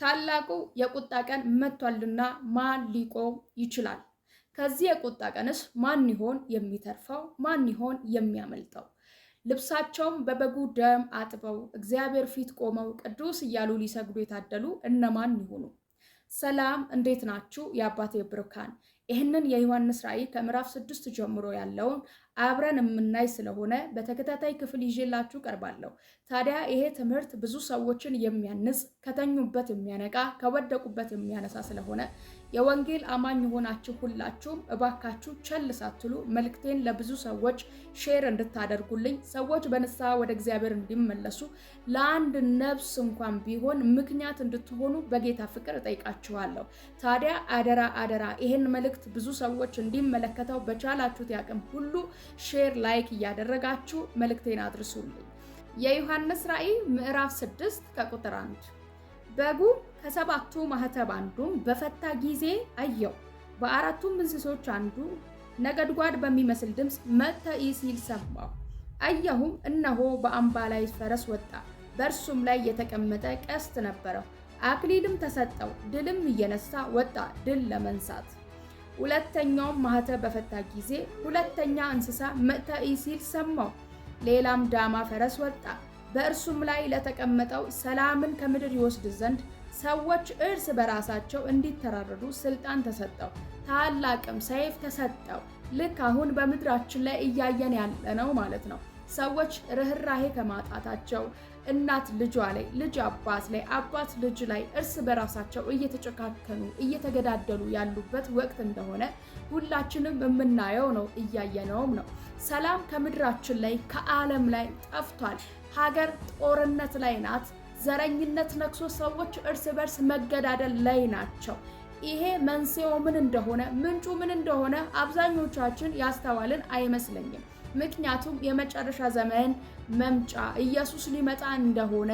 ታላቁ የቁጣ ቀን መጥቷልና ማን ሊቆም ይችላል? ከዚህ የቁጣ ቀንስ ማን ይሆን የሚተርፈው? ማን ይሆን የሚያመልጠው? ልብሳቸውም በበጉ ደም አጥበው እግዚአብሔር ፊት ቆመው ቅዱስ እያሉ ሊሰግዱ የታደሉ እነማን ይሆኑ? ሰላም፣ እንዴት ናችሁ? የአባቴ ብሩካን፣ ይህንን የዮሐንስ ራእይ ከምዕራፍ 6 ጀምሮ ያለውን አብረን የምናይ ስለሆነ በተከታታይ ክፍል ይዤላችሁ ቀርባለሁ። ታዲያ ይሄ ትምህርት ብዙ ሰዎችን የሚያንጽ፣ ከተኙበት የሚያነቃ፣ ከወደቁበት የሚያነሳ ስለሆነ የወንጌል አማኝ የሆናችሁ ሁላችሁም እባካችሁ ቸል ሳትሉ መልእክቴን ለብዙ ሰዎች share እንድታደርጉልኝ፣ ሰዎች በንስሐ ወደ እግዚአብሔር እንዲመለሱ፣ ለአንድ ነፍስ እንኳን ቢሆን ምክንያት እንድትሆኑ በጌታ ፍቅር እጠይቃችኋለሁ። ታዲያ አደራ አደራ፣ ይሄን መልእክት ብዙ ሰዎች እንዲመለከተው በቻላችሁት ያቅም ሁሉ share፣ like እያደረጋችሁ መልእክቴን አድርሱልኝ። የዮሐንስ ራእይ ምዕራፍ 6 ከቁጥር 1። በጉ ከሰባቱ ማኅተብ አንዱን በፈታ ጊዜ አየሁ። በአራቱም እንስሶች አንዱ ነጎድጓድ በሚመስል ድምፅ መጥተህ እይ ሲል ሰማሁ። አየሁም፣ እነሆ በአምባ ላይ ፈረስ ወጣ፣ በእርሱም ላይ የተቀመጠ ቀስት ነበረው። አክሊልም ተሰጠው፣ ድልም እየነሳ ወጣ ድል ለመንሳት። ሁለተኛውም ማኅተብ በፈታ ጊዜ ሁለተኛ እንስሳ መጥተህ እይ ሲል ሰማሁ። ሌላም ዳማ ፈረስ ወጣ፣ በእርሱም ላይ ለተቀመጠው ሰላምን ከምድር ይወስድ ዘንድ ሰዎች እርስ በራሳቸው እንዲተራረዱ ስልጣን ተሰጠው። ታላቅም ሰይፍ ተሰጠው። ልክ አሁን በምድራችን ላይ እያየን ያለነው ማለት ነው። ሰዎች ርኅራሄ ከማጣታቸው እናት ልጇ ላይ፣ ልጅ አባት ላይ፣ አባት ልጅ ላይ እርስ በራሳቸው እየተጨካከኑ እየተገዳደሉ ያሉበት ወቅት እንደሆነ ሁላችንም የምናየው ነው፣ እያየነውም ነው። ሰላም ከምድራችን ላይ ከዓለም ላይ ጠፍቷል። ሀገር ጦርነት ላይ ናት። ዘረኝነት ነግሶ ሰዎች እርስ በርስ መገዳደል ላይ ናቸው። ይሄ መንስኤው ምን እንደሆነ፣ ምንጩ ምን እንደሆነ አብዛኞቻችን ያስተዋልን አይመስለኝም። ምክንያቱም የመጨረሻ ዘመን መምጫ ኢየሱስ ሊመጣ እንደሆነ፣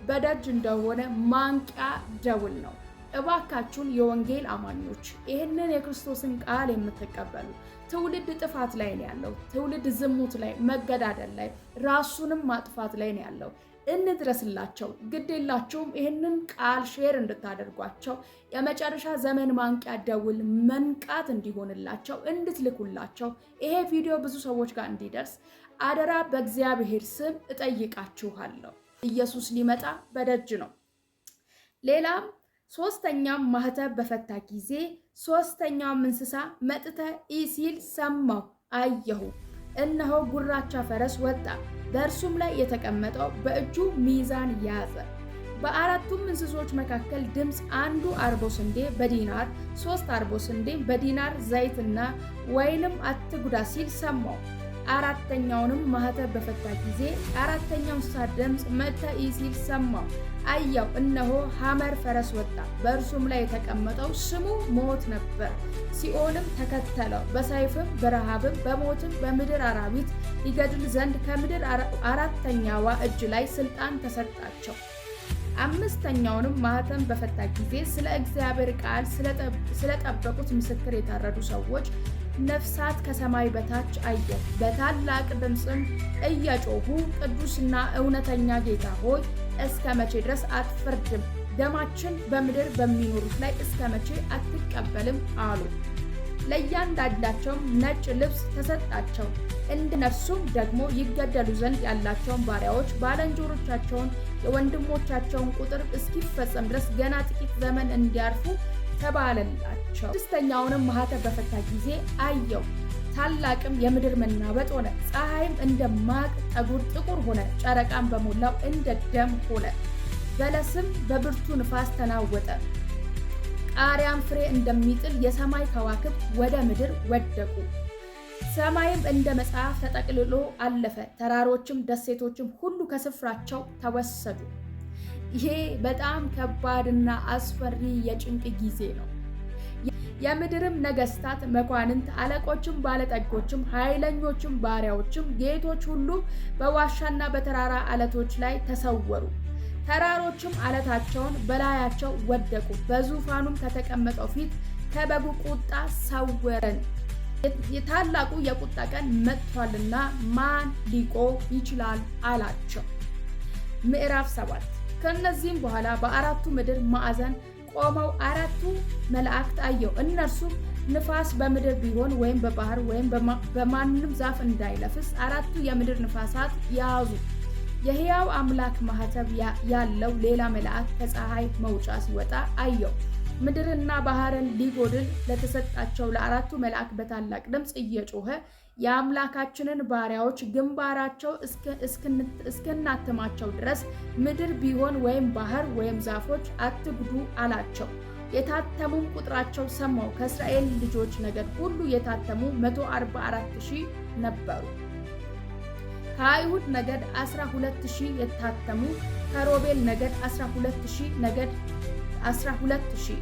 በደጅ እንደሆነ ማንቂያ ደውል ነው። እባካችሁን የወንጌል አማኞች፣ ይህንን የክርስቶስን ቃል የምትቀበሉ፣ ትውልድ ጥፋት ላይ ነው ያለው። ትውልድ ዝሙት ላይ፣ መገዳደል ላይ፣ ራሱንም ማጥፋት ላይ ነው ያለው። እንድረስላቸው፣ ግድ የላችሁም። ይህንን ቃል share እንድታደርጓቸው፣ የመጨረሻ ዘመን ማንቂያ ደውል መንቃት እንዲሆንላቸው እንድትልኩላቸው፣ ይሄ ቪዲዮ ብዙ ሰዎች ጋር እንዲደርስ አደራ በእግዚአብሔር ስም እጠይቃችኋለሁ። ኢየሱስ ሊመጣ በደጅ ነው። ሌላም ሶስተኛም ማኅተብ በፈታ ጊዜ ሶስተኛውም እንስሳ መጥተህ እይ ሲል ሰማሁ፣ አየሁ። እነሆ ጉራቻ ፈረስ ወጣ፣ በእርሱም ላይ የተቀመጠው በእጁ ሚዛን ያዘ። በአራቱም እንስሶች መካከል ድምፅ አንዱ አርቦ ስንዴ በዲናር፣ 3 አርቦ ስንዴ በዲናር፣ ዘይትና ወይንም አትጉዳ ሲል ሰማሁ። አራተኛውንም ማኅተብ በፈታ ጊዜ አራተኛው እንስሳ ድምፅ መጥተህ እይ ሲል ሰማሁ። አየሁ፣ እነሆ ሐመር ፈረስ ወጣ፣ በእርሱም ላይ የተቀመጠው ስሙ ሞት ነበር። ሲኦልም ተከተለው፣ በሰይፍም በረሃብም በሞትም በምድር አራዊት ይገድል ዘንድ ከምድር አራተኛዋ እጅ ላይ ስልጣን ተሰጣቸው። አምስተኛውንም ማኅተም በፈታ ጊዜ ስለ እግዚአብሔር ቃል ስለጠበቁት ምስክር የታረዱ ሰዎች ነፍሳት ከሰማይ በታች አየሁ። በታላቅ ድምፅም እየጮሁ ቅዱስና እውነተኛ ጌታ ሆይ፣ እስከ መቼ ድረስ አትፈርድም? ደማችን በምድር በሚኖሩት ላይ እስከ መቼ አትቀበልም? አሉ። ለእያንዳንዳቸውም ነጭ ልብስ ተሰጣቸው። እንደነርሱም ደግሞ ይገደሉ ዘንድ ያላቸውን ባሪያዎች ባልንጀሮቻቸውን የወንድሞቻቸውን ቁጥር እስኪፈጸም ድረስ ገና ጥቂት ዘመን እንዲያርፉ ተባለላቸው። ስድስተኛውንም ማኅተብ በፈታ ጊዜ አየሁ። ታላቅም የምድር መናወጥ ሆነ። ፀሐይም እንደ ማቅ ጠጉር ጥቁር ሆነ፣ ጨረቃም በሞላው እንደ ደም ሆነ። በለስም በብርቱ ንፋስ ተናወጠ። ቃሪያም ፍሬ እንደሚጥል የሰማይ ከዋክብት ወደ ምድር ወደቁ። ሰማይም እንደ መጽሐፍ ተጠቅልሎ አለፈ። ተራሮችም ደሴቶችም ሁሉ ከስፍራቸው ተወሰዱ። ይሄ በጣም ከባድና አስፈሪ የጭንቅ ጊዜ ነው። የምድርም ነገስታት፣ መኳንንት፣ አለቆችም፣ ባለጠጎችም፣ ኃይለኞችም፣ ባሪያዎችም፣ ጌቶች ሁሉ በዋሻና በተራራ አለቶች ላይ ተሰወሩ። ተራሮችም አለታቸውን በላያቸው ወደቁ። በዙፋኑም ከተቀመጠው ፊት ከበጉ ቁጣ ሰወረን። የታላቁ የቁጣ ቀን መጥቷልና ማን ሊቆም ይችላል አላቸው። ምዕራፍ 7። ከእነዚህም በኋላ በአራቱ ምድር ማዕዘን ቆመው አራቱ መላእክት አየሁ። እነርሱም ንፋስ በምድር ቢሆን ወይም በባህር ወይም በማንም ዛፍ እንዳይነፍስ አራቱ የምድር ንፋሳት ያዙ። የሕያው አምላክ ማኅተም ያለው ሌላ መልአክ ከፀሐይ መውጫ ሲወጣ አየሁ። ምድርና ባህርን ሊጎድል ለተሰጣቸው ለአራቱ መልአክ በታላቅ ድምፅ እየጮኸ የአምላካችንን ባሪያዎች ግንባራቸው እስክናትማቸው ድረስ ምድር ቢሆን ወይም ባህር ወይም ዛፎች አትጉዱ አላቸው። የታተሙም ቁጥራቸው ሰማሁ። ከእስራኤል ልጆች ነገድ ሁሉ የታተሙ 144,000 ነበሩ። ከአይሁድ ነገድ 12,000 የታተሙ፣ ከሮቤል ነገድ 12,000 ነገድ 12,000፣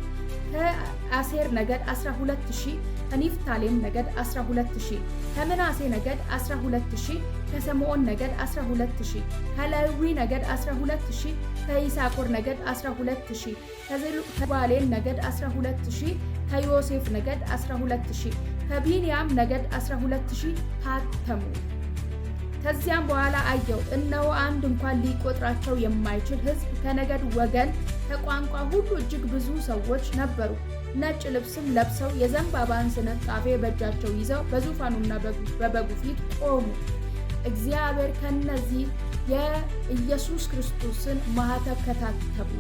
ከአሴር ነገድ 12,000፣ ከኒፍታሌም ነገድ 12,000፣ ከምናሴ ነገድ 12,000፣ ከስምዖን ነገድ 12,000፣ ከሌዊ ነገድ 12,000፣ ከይሳኮር ነገድ 12,000፣ ከዛብሎን ነገድ 12,000፣ ከዮሴፍ ነገድ 12,000፣ ከቢንያም ነገድ 12,000 ታተሙ። ከዚያም በኋላ አየሁ፣ እነሆ አንድ እንኳን ሊቆጥራቸው የማይችል ሕዝብ ከነገድ ወገን፣ ከቋንቋ ሁሉ እጅግ ብዙ ሰዎች ነበሩ። ነጭ ልብስም ለብሰው የዘንባባን ስንጣፌ በእጃቸው ይዘው በዙፋኑና በበጉ ፊት ቆሙ። እግዚአብሔር ከነዚህ የኢየሱስ ክርስቶስን ማኅተም ከታተሙ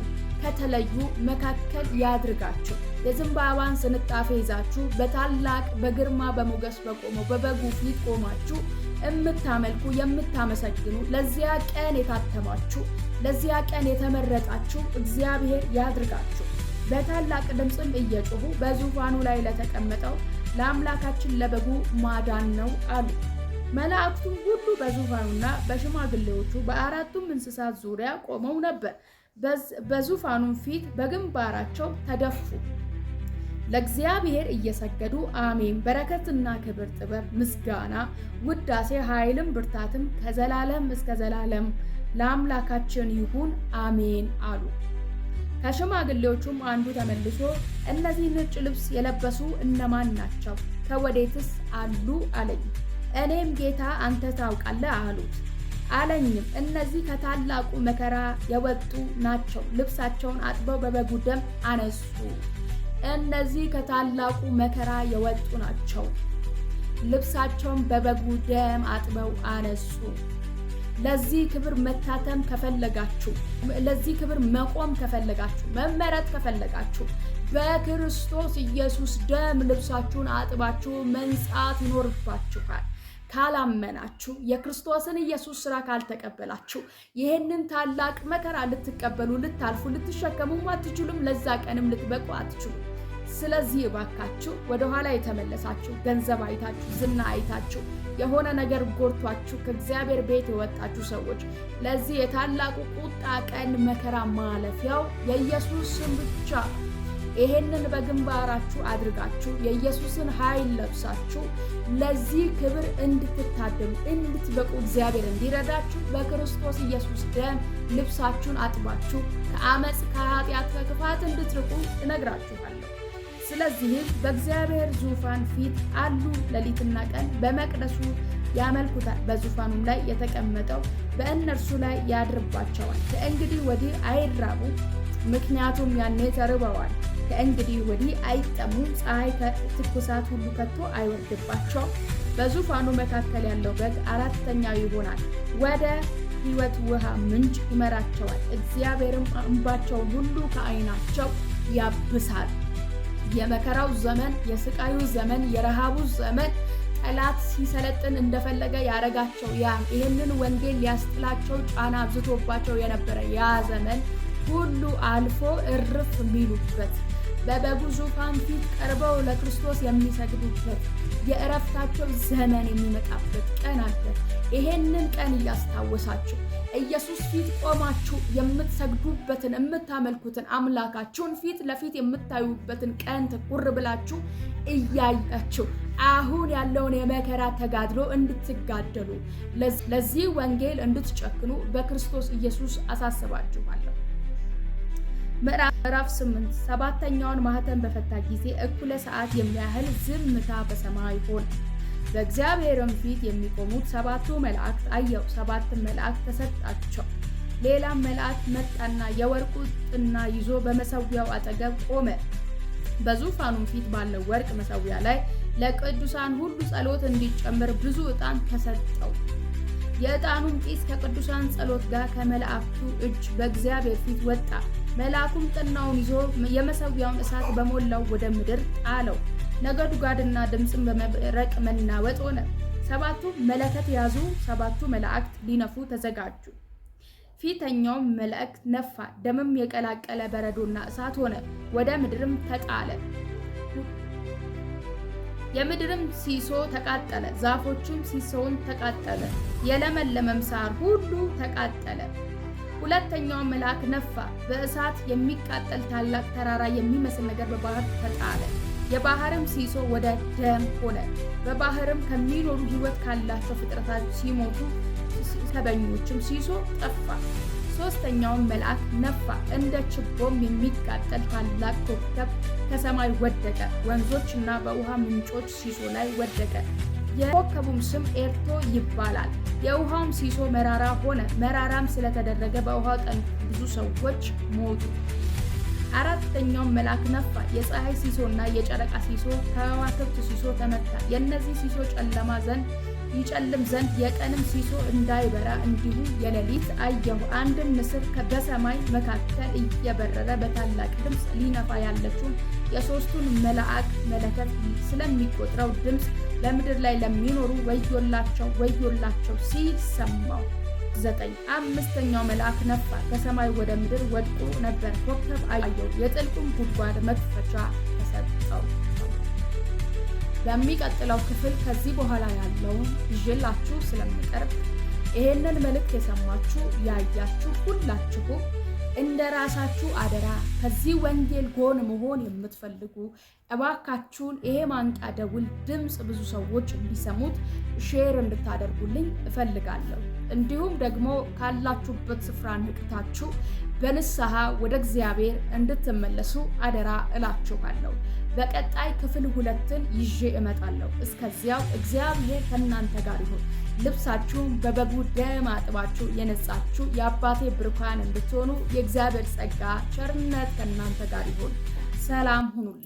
ከተለዩ መካከል ያድርጋችሁ። የዘንባባን ስንጣፌ ይዛችሁ በታላቅ በግርማ በሞገስ በቆመው በበጉ ፊት ቆማችሁ የምታመልኩ የምታመሰግኑ፣ ለዚያ ቀን የታተማችሁ፣ ለዚያ ቀን የተመረጣችሁ እግዚአብሔር ያድርጋችሁ። በታላቅ ድምፅም እየጮሁ በዙፋኑ ላይ ለተቀመጠው ለአምላካችን ለበጉ ማዳን ነው አሉ። መላእክቱም ሁሉ በዙፋኑና በሽማግሌዎቹ በአራቱም እንስሳት ዙሪያ ቆመው ነበር። በዙፋኑም ፊት በግንባራቸው ተደፉ። ለእግዚአብሔር እየሰገዱ አሜን፣ በረከትና ክብር፣ ጥበብ፣ ምስጋና፣ ውዳሴ፣ ኃይልም ብርታትም ከዘላለም እስከ ዘላለም ለአምላካችን ይሁን አሜን አሉ። ከሽማግሌዎቹም አንዱ ተመልሶ እነዚህ ነጭ ልብስ የለበሱ እነማን ናቸው? ከወዴትስ አሉ አለኝ። እኔም ጌታ አንተ ታውቃለህ አሉት። አለኝም እነዚህ ከታላቁ መከራ የወጡ ናቸው፣ ልብሳቸውን አጥበው በበጉ ደም አነሱ። እነዚህ ከታላቁ መከራ የወጡ ናቸው፣ ልብሳቸውን በበጉ ደም አጥበው አነሱ። ለዚህ ክብር መታተም ከፈለጋችሁ፣ ለዚህ ክብር መቆም ከፈለጋችሁ፣ መመረጥ ከፈለጋችሁ በክርስቶስ ኢየሱስ ደም ልብሳችሁን አጥባችሁ መንጻት ይኖርባችኋል። ካላመናችሁ፣ የክርስቶስን ኢየሱስ ስራ ካልተቀበላችሁ ይህንን ታላቅ መከራ ልትቀበሉ፣ ልታልፉ፣ ልትሸከሙም አትችሉም። ለዛ ቀንም ልትበቁ አትችሉም። ስለዚህ እባካችሁ ወደኋላ የተመለሳችሁ፣ ገንዘብ አይታችሁ፣ ዝና አይታችሁ፣ የሆነ ነገር ጎድቷችሁ ከእግዚአብሔር ቤት የወጣችሁ ሰዎች ለዚህ የታላቁ ቁጣ ቀን መከራ ማለፊያው የኢየሱስ ስም ብቻ። ይሄንን በግንባራችሁ አድርጋችሁ የኢየሱስን ኃይል ለብሳችሁ ለዚህ ክብር እንድትታደሉ እንድትበቁ እግዚአብሔር እንዲረዳችሁ በክርስቶስ ኢየሱስ ደም ልብሳችሁን አጥባችሁ ከአመፅ፣ ከኃጢአት፣ ከክፋት እንድትርቁ እነግራችኋለሁ። ስለዚህም በእግዚአብሔር ዙፋን ፊት አሉ፣ ሌሊትና ቀን በመቅደሱ ያመልኩታል። በዙፋኑም ላይ የተቀመጠው በእነርሱ ላይ ያድርባቸዋል። ከእንግዲህ ወዲህ አይራቡም፣ ምክንያቱም ያኔ ተርበዋል። ከእንግዲህ ወዲህ አይጠሙም፣ ፀሐይ ትኩሳት ሁሉ ከቶ አይወርድባቸውም። በዙፋኑ መካከል ያለው በግ አራተኛው ይሆናል፣ ወደ ሕይወት ውሃ ምንጭ ይመራቸዋል። እግዚአብሔርም እንባቸውን ሁሉ ከዓይናቸው ያብሳል። የመከራው ዘመን፣ የስቃዩ ዘመን፣ የረሃቡ ዘመን፣ ጠላት ሲሰለጥን እንደፈለገ ያረጋቸው ያ ይህንን ወንጌል ሊያስጥላቸው ጫና አብዝቶባቸው የነበረ ያ ዘመን ሁሉ አልፎ እርፍ የሚሉበት፣ በበጉ ዙፋን ፊት ቀርበው ለክርስቶስ የሚሰግዱበት የእረፍታቸው ዘመን የሚመጣበት ቀን አለ። ይሄንን ቀን እያስታወሳችሁ ኢየሱስ ፊት ቆማችሁ የምትሰግዱበትን የምታመልኩትን አምላካችሁን ፊት ለፊት የምታዩበትን ቀን ትኩር ብላችሁ እያያችሁ አሁን ያለውን የመከራ ተጋድሎ እንድትጋደሉ ለዚህ ወንጌል እንድትጨክኑ በክርስቶስ ኢየሱስ አሳስባችኋለሁ። ምዕራፍ 8። ሰባተኛውን ማኅተም በፈታ ጊዜ እኩለ ሰዓት የሚያህል ዝምታ በሰማይ ሆነ። በእግዚአብሔርም ፊት የሚቆሙት ሰባቱ መላእክት አየሁ። ሰባትም መላእክት ተሰጣቸው። ሌላም መልአክ መጣና የወርቁ ጥና ይዞ በመሠዊያው አጠገብ ቆመ። በዙፋኑም ፊት ባለው ወርቅ መሠዊያ ላይ ለቅዱሳን ሁሉ ጸሎት እንዲጨምር ብዙ ዕጣን ተሰጠው። የዕጣኑም ጢስ ከቅዱሳን ጸሎት ጋር ከመላእክቱ እጅ በእግዚአብሔር ፊት ወጣ። መልአኩም ጥናውን ይዞ የመሠዊያውን እሳት በሞላው ወደ ምድር ጣለው። ነጎድጓድና ድምፅም በመብረቅ መናወጥ ሆነ። ሰባቱ መለከት የያዙ ሰባቱ መላእክት ሊነፉ ተዘጋጁ። ፊተኛውም መልአክ ነፋ፣ ደምም የቀላቀለ በረዶና እሳት ሆነ፣ ወደ ምድርም ተጣለ። የምድርም ሲሶ ተቃጠለ፣ ዛፎችም ሲሶውን ተቃጠለ፣ የለመለመም ሳር ሁሉ ተቃጠለ። ሁለተኛው መልአክ ነፋ፣ በእሳት የሚቃጠል ታላቅ ተራራ የሚመስል ነገር በባህር ተጣለ። የባህርም ሲሶ ወደ ደም ሆነ። በባህርም ከሚኖሩ ሕይወት ካላቸው ፍጥረታት ሲሞቱ ከበኞችም ሲሶ ጠፋ። ሶስተኛውን መልአክ ነፋ፣ እንደ ችቦም የሚቃጠል ታላቅ ኮከብ ከሰማይ ወደቀ፣ ወንዞችና በውሃ ምንጮች ሲሶ ላይ ወደቀ። የኮከቡም ስም ኤርቶ ይባላል። የውሃውም ሲሶ መራራ ሆነ። መራራም ስለተደረገ በውሃው ጠንቅ ብዙ ሰዎች ሞቱ። አራተኛውም መልአክ ነፋ፣ የፀሐይ ሲሶና የጨረቃ ሲሶ ከዋክብት ሲሶ ተመታ። የእነዚህ ሲሶ ጨለማ ዘንድ ይጨልም ዘንድ የቀንም ሲሶ እንዳይበራ እንዲሁ የሌሊት አየሁ። አንድም ንስር በሰማይ መካከል እየበረረ በታላቅ ድምፅ ሊነፋ ያለችውን የሦስቱን መልአክ መለከት ስለሚቆጥረው ድምፅ በምድር ላይ ለሚኖሩ ወዮላቸው ወዮላቸው ሲል ሰማሁ። 9 አምስተኛው መልአክ ነፋ፣ ከሰማይ ወደ ምድር ወድቆ ነበር ኮከብ አየሁ። የጥልቁም ጉድጓድ መክፈቻ ተሰጠው። በሚቀጥለው ክፍል ከዚህ በኋላ ያለውን ይዤላችሁ ስለምቀርብ ይሄንን መልእክት የሰማችሁ ያያችሁ ሁላችሁ እንደ ራሳችሁ አደራ ከዚህ ወንጌል ጎን መሆን የምትፈልጉ እባካችሁን ይሄ ማንቂያ ደውል ድምፅ ብዙ ሰዎች እንዲሰሙት share እንድታደርጉልኝ እፈልጋለሁ። እንዲሁም ደግሞ ካላችሁበት ስፍራ ንቅታችሁ በንስሐ ወደ እግዚአብሔር እንድትመለሱ አደራ እላችኋለሁ። በቀጣይ ክፍል 2ን ይዤ እመጣለሁ። እስከዚያው እግዚአብሔር ከእናንተ ጋር ይሁን። ልብሳችሁን በበጉ ደም አጥባችሁ የነጻችሁ የአባቴ ብሩካን እንድትሆኑ የእግዚአብሔር ጸጋ ቸርነት ከእናንተ ጋር ይሁን። ሰላም ሁኑልኝ።